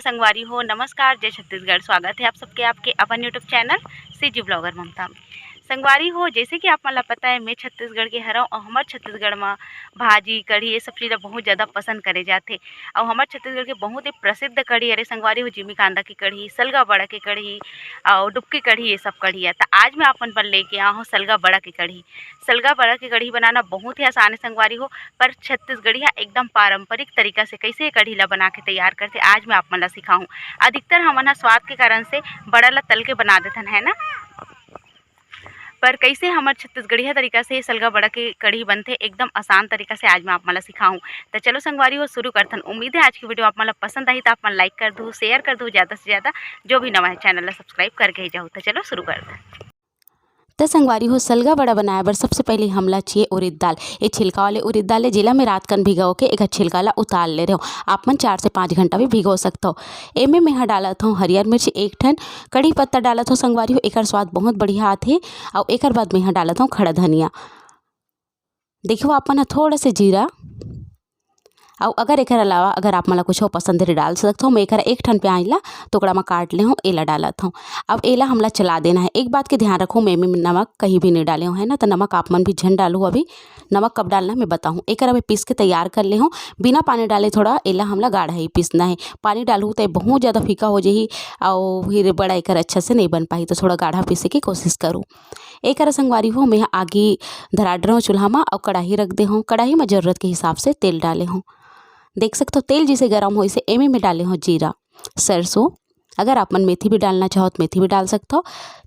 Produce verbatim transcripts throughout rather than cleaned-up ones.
संगवारी हो, नमस्कार, जय छत्तीसगढ़। स्वागत है आप सबके आपके अपन YouTube चैनल सीजी ब्लॉगर ममता में। संगवारी हो, जैसे कि आप मन ला पता है, मैं छत्तीसगढ़ के हरव और हमर छत्तीसगढ़ में भाजी, कढ़ी, ये सब चीज़ ला बहुत ज़्यादा पसंद करे जाथे। और हमर छत्तीसगढ़ के बहुत ही प्रसिद्ध कढ़ी, अरे संगवारी हो, जिमी कांदा की कढ़ी, सलगा बड़ा की कढ़ी और डुबकी कढ़ी, ये सब कढ़ी है। तो आज मैं आप मन पर लेके आया हूँ सलगा बड़ा की कढ़ी। सलगा बड़ा की कढ़ी बनाना बहुत ही आसान है संगवारी हो, पर छत्तीसगढ़िया एकदम पारंपरिक तरीका से कैसे ये कढ़ी ला बना के तैयार करथे, आज मैं आप मन ला सिखाहूँ। अधिकतर हमन ह स्वाद के कारण से बड़ा ला तल के बना देथन, है ना, पर कैसे हमर छत्तीसगढ़िया तरीका से सलगा बड़ा के कढ़ी बनथे, एकदम आसान तरीका से आज मैं आप मन ला सिखाहूँ। तो चलो संगवारी हो, शुरू करथन। उम्मीद है आज की वीडियो आप मन ला पसंद आही, तो आप मन लाइक कर दू, शेयर कर दू ज़्यादा से ज़्यादा। जो भी नवा है, चैनल ला सब्सक्राइब करके ही जाहू। तो चलो शुरू करथन। त संगवारी हो, सलगा बड़ा बनाए बर सबसे पहले हमला चाहिए उरिद दाल। ये छिलका वाले उरिद दाल है, जेला मैं रात कन भिगो के एक छिलका ला उतार ले रहे हो। आप मन चार से पाँच घंटा भी भिगो सकते हो। एमे मैं ह डालत हूँ हरियर मिर्च एक ठन, कढ़ी पत्ता डालत हूँ संगवारी हो, एकर स्वाद बहुत बढ़िया आथे। और एकर बाद मैं ह डालत हूँ खड़ा धनिया। देखो, आप मन ह थोड़ा से जीरा, अउ अगर एकर अलावा अगर आप मन ला कुछो पसंद हे, डाल सकथो। मैं एकर एक ठन प्याज ला टुकड़ा म काट ले हूँ, एला डालत हूँ। अब एला हमला चला देना है। एक बात के ध्यान रखो, मैं एमे नमक कहीं भी नहीं डाले हूँ, है ना, तो नमक आप मन भी झन डालू। अभी नमक कब डालना है मैं बताहूँ। एकर मैं पीस के तैयार कर ले हूँ, बिना पानी डाले थोड़ा एला हमला गाढ़ा ही पीसना है। पानी डालू तो ये बहुत ज़्यादा फीका हो जाही, अउ फिर बड़ा एकर अच्छा से नहीं बन पाही, तो थोड़ा गाढ़ा पीसे की कोशिश करूँ। एकर संगवारी हो, मैं आगी धरा डरे हूँ चूल्हा म, अउ कढ़ाई रख दे हूँ। कढ़ाई म जरूरत के हिसाब से तेल डाले हूँ। देख सकथो, तेल जैसे गरम होइसे, एमे में डाले हूँ जीरा, सरसों। अगर आप मन मेथी भी डालना चाहो तो मेथी भी डाल सकथो।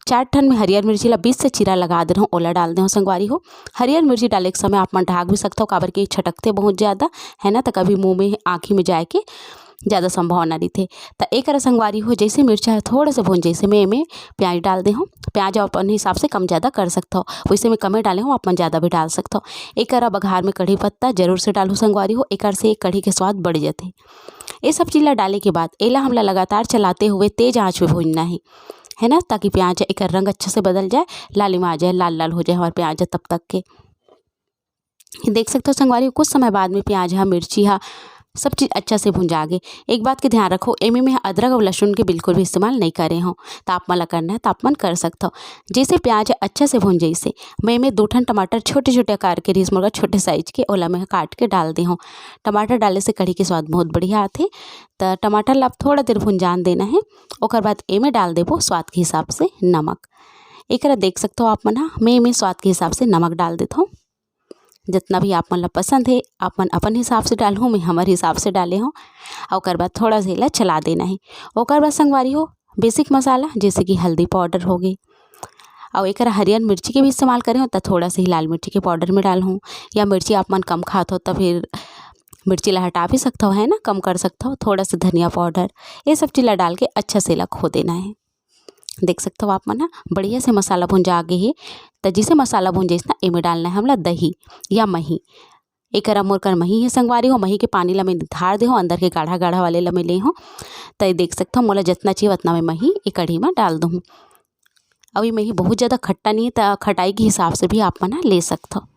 चार ठन में हरियर मिर्ची ला बीच से चीरा लगा दे रहूँ, ओला डाल दे हूँ संगवारी हो। हरियर मिर्ची डाले के समय आप मन ढाक भी सकथो, काबर कि छटकथे बहुत ज़्यादा, है ना, तो कभी मुँह में, आँखी में जाए के ज़्यादा संभावना रहिथे। त एकर संगवारी हो, जैसे मिर्चा ह थोड़ा से भुन जैसे, मैं एमे प्याज डाल दे हूँ। प्याज आप अपन हिसाब से कम ज़्यादा कर सकथो, वैसे मैं कमे डाले हूँ, आप मन ज़्यादा भी डाल सकथो। एकर बघार में कढ़ी पत्ता जरूर से डालू संगवारी हो, एकर से कढ़ी के स्वाद बढ़ जाथे। ये सब चीज़ ला डाले के बाद एला हमला लगातार चलाते हुए तेज आँच में भूनना है, है ना, ताकि प्याज एकर रंग अच्छा से बदल जाए, लालिमा आ जाए, लाल लाल हो जाए हमारे प्याज तब तक के। देख सकथो संगवारी, कुछ समय बाद में प्याज हा, मिर्ची हा, सब चीज़ अच्छा से भुंजा गे। एक बात के ध्यान रखो, एमे मैं अदरक अउ लहसुन के बिल्कुल भी इस्तेमाल नहीं करे हूँ, त आप मन ला करना है त आप मन कर सकथो। जैसे प्याज अच्छा से भुंजइसे, मैं एमे दो ठन टमाटर छोटे छोटे आकार के रिहिस मोर करा, छोटे साइज के, ओला मैं काट के डाल दे हूँ। टमाटर डाले से कढ़ी के स्वाद बहुत बढ़िया आथे। त टमाटर ला आप थोड़ा देर भुंजान देना है, ओकर बाद एमे डाल देबो स्वाद के हिसाब से नमक। एकरा देख सकथो आप मन हा, मैं एमे स्वाद के हिसाब से नमक डाल देथों। जितना भी आप मन ला पसंद हे, आप मन अपन हिसाब से डालहू, मैं हमर हिसाब से डाले हूँ। अउ ओकर बाद थोड़ा से एला चला देना है। ओकर बाद संगवारी हो, बेसिक मसाला, जैसे कि हल्दी पाउडर हो गे, अउ एकर हरियर मिर्ची के भी इस्तेमाल करे हूँ, त थोड़ा से ही लाल मिर्ची के पाउडर में डालहूँ, या मिर्ची आप मन कम खात हो, त फिर मिर्ची ला हटा भी सकथो, है ना, कम कर सकथो। थोड़ा से धनिया पाउडर, ये सब चीज़ ला डाल के अच्छा से एला खो देना है। देख सकथो आप मन ह, बढ़िया से मसाला भुंजा गे हे। त जिसे मसाला भुंजाइस ना, एमे डालना है हमला दही या मही। एकरा मोर कर मही हे संगवारी हो, मही के पानी ला मैं निथार दे हूँ, अंदर के गाढ़ा गाढ़ा वाले ला मैं ले हूँ। त ये देख सकथो, मोला जितना चाहिए उतना मैं मही ये कढ़ी में डाल दूँ। अउ ये मही बहुत ज़्यादा खट्टा नहीं है, त खटाई के हिसाब से भी आप मन ह ले सकथो।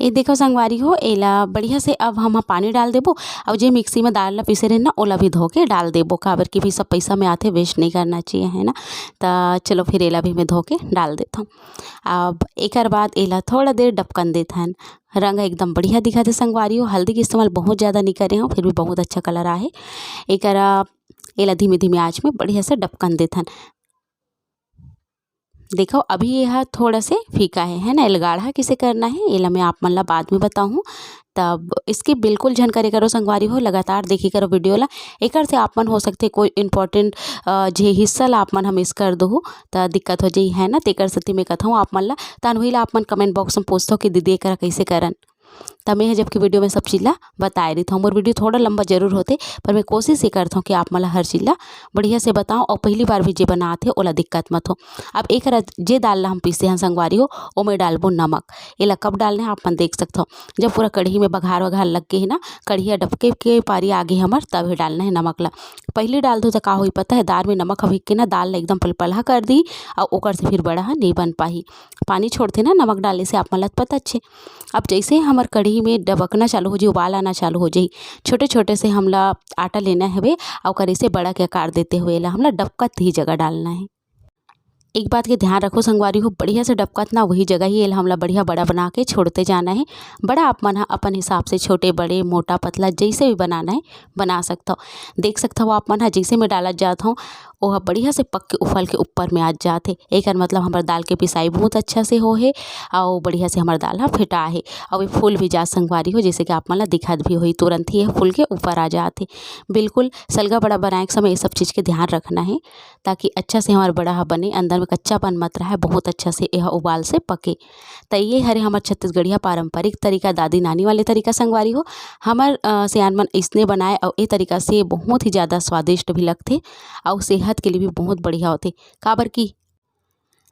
ये देखो संगवारी हो, एला बढ़िया से अब हम पानी डाल देबो, अउ जे मिक्सी में दाल ला पीसे रहे ना, ओला भी धो के डाल देबो, काबर कि भी सब पैसा में आथे, waste नहीं करना चाहिए, है ना। त चलो फिर एला भी मैं धो के डाल देथों। अब एकर बाद एला थोड़ा देर डबकन देथन। रंग एकदम बढ़िया दिखत हे संगवारी हो, हल्दी के इस्तेमाल बहुत ज़्यादा नहीं करे हूँ, फिर भी बहुत अच्छा कलर आहे। एकर, एला धीमे धीमे आँच में बढ़िया से डबकन देथन। देखो, अभी ये ह थोड़ा से फीका है, है ना? एला गाढ़ा किसे करना है, एला मैं आप मन ला बाद में बताहूँ। तब skip बिल्कुल झन करे करो संगवारी हो, लगातार देखे करो वीडियो ला। एकर से आप मन हो सकथे कोई important, अ, जे हिस्सा ला आप मन ह miss कर दो, त दिक्कत हो जाही, है ना? तेकर सेती मैं कथौं आप मन ला, तहन उही ला आप मन comment box में पूछथो कि दीदी एकरा कैसे करन। त मैं ह जबकि वीडियो में सब चीज़ ला बताए रहिथौं। मोर वीडियो थोड़ा लंबा जरूर होथे, पर मैं कोशिश ये करथौं कि आप मन ला हर चीज़ ला बढ़िया से बताओं, अउ पहली बार भी जे बनात हे, ओला दिक्कत मत हो। अब एक र-, जे दाल ला हम पीसे हन संगवारी हो, ओमे डालबो नमक। एला कब डालना है, आप मन देख सकथो, जब पूरा कढ़ी में बघार वघार लग गे हे ना, कढ़िया डबके के पारी आगे हमर, तब ही डालना है नमक ला। पहली डाल दो त का होही पता है, दाल में नमक अभी के ना, दाल ला एकदम पलपलहा कर दी, अउ ओकर से फिर बड़ा ह नहीं बन पाही। पानी छोड़थे ना नमक डाले से, आप मन ला पता छे। अब जैसे हमर कढ़ी में डबकना चालू हो जाही, उबाल आना चालू हो जाही, छोटे छोटे से हमला आटा लेना हवे, अउ ओकर ऐसे बड़ा के आकार देते हुए एला हमला डबकत ही जगह डालना है। एक बात के ध्यान रखो संगवारी हो, बढ़िया से डबकत ना वही जगह ही एला हमला बढ़िया बड़ा बना के छोड़ते जाना है। बड़ा आप मन ह अपन हिसाब से छोटे बड़े मोटा पतला जैसे भी बनाना है बना सकथव। देख सकथव आप मन ह जैसे मैं डालत जात हव, ओह बढ़िया से पक के उफल के ऊपर में आ जात हे। एकर मतलब हमर दाल के पिसाई बहुत अच्छा से हो हे, अउ बढ़िया से हमर दाल ह फेटा हे, अउ ये फूल भी जात संगवारी हो, जैसे कि आप मन ला दिखत भी होही, तुरंत ही ये फूल के ऊपर आ जात हे। बिल्कुल सलगा बड़ा बनाए के समय ये सब चीज़ के ध्यान रखना है, ताकि अच्छा से हमर बड़ा ह बने, अंदर में कच्चापन मत रहे, बहुत अच्छा से यह उबाल से पके। त ये हरे हमर छत्तीसगढ़िया पारंपरिक तरीका, दादी नानी वाले तरीका संगवारी हो। हमर, अ, सियान मन इसने बनाए अउ ए तरीका से बहुत ही ज़्यादा स्वादिष्ट भी लगथे अउ सेहत के लिए भी बहुत बढ़िया होथे, काबर कि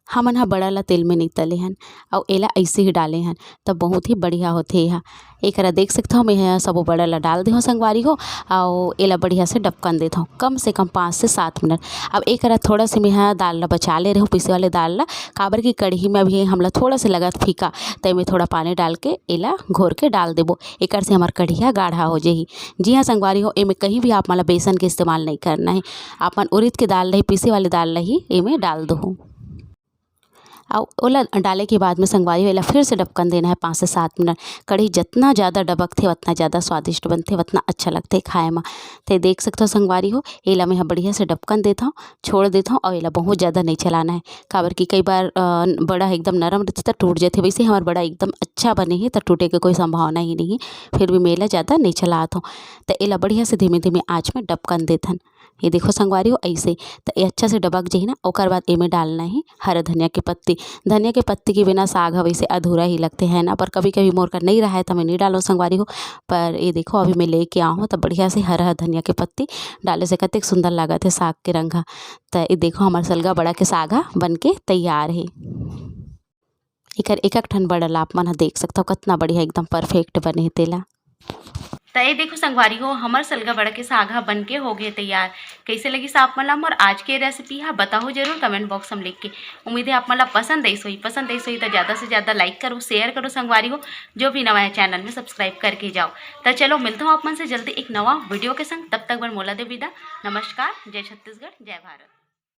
हमन ह बड़ा ला तेल में नइ तले हन अउ एला अइसे ही डाले हन, त बहुत ही बढ़िया होथे एहा। एकरा देख सकथव, मैं ह सबो बड़ा ला डाल देहूँ संगवारी हो, अउ एला बढ़िया से डबकन देथव कम से कम पाँच से सात मिनट। अब एकरा थोड़ा से मैं ह दाल ला बचा ले रहूँ, पीसे वाले दाल ला, काबर कि कढ़ी में अभी हमला थोड़ा से लगत फीका, त एमे थोड़ा पानी डाल के एला घोर के डाल देबो। एकर से हमर कढ़ी ह गाढ़ा हो जाही। जी हाँ संगवारी हो, एमे कहीं भी आप मन ला बेसन के इस्तेमाल नहीं करना है। आप मन उरिद के दाल रही, पीसे वाले दाल रही, एमे डाल दो। अउ ओला डाले के बाद में संगवारी हो, एला फिर से डबकन देना है पाँच से सात मिनट। कढ़ी जतना ज़्यादा डबकथे, उतना ज़्यादा स्वादिष्ट बनथे, उतना अच्छा लगथे खाए म। ते देख सकथव संगवारी हो, एला मैं ह बढ़िया से डबकन देथव, छोड़ देथव अउ एला बहुत ज़्यादा नहीं चलाना है, काबर कि कई बार, अ, बड़ा एकदम नरम रहिथे त टूट जाथे। वैसे हमर बड़ा एकदम अच्छा बने हे त टूटे के कोई संभावना ही नहीं, फिर भी मैं एला ज़्यादा नहीं चलात हव। त एला बढ़िया से धीमे-धीमे आँच में डबकन देथन। ये देखो संगवारी हो, ऐसे त ये अच्छा से डबक जाही ना, ओकर बाद एमे डालना है हरा धनिया के पत्ती। धनिया के पत्ती के बिना साग ह वैसे अधूरा ही लगथे, है ना, पर कभी-कभी मोर कर नहीं रहा है त मैं नहीं डालूँ संगवारी हो। पर ये देखो अभी मैं लेके आऊँ हूँ त बढ़िया से हरा धनिया के पत्ती डाले से कतेक सुंदर लागत है साग के रंग ह। त ये देखो हमर सलगा बड़ा के साग ह बन के तैयार है। एकर एक-एक ठन बड़ा ला आप मन ह देख सकथव, कतना बढ़िया एकदम perfect बने हे तेला। त ये देखो संगवारी हो, हमर सलगा बड़ा के साग ह बन के हो गए तैयार। कैसे लगिस आप मन ला मोर आज के recipe ह, बताहू जरूर comment box में लिख के। उम्मीद है आप मन ला पसंद आइस होही, पसंद आइस होही त ज़्यादा से ज़्यादा like करो, share करो संगवारी हो, जो भी नवा है channel में subscribe करके जाओ। त चलो मिलता हूँ आप मन से जल्दी एक नवा video के संग, तब तक बर मोला दे विदा। नमस्कार, जय छत्तीसगढ़, जय भारत।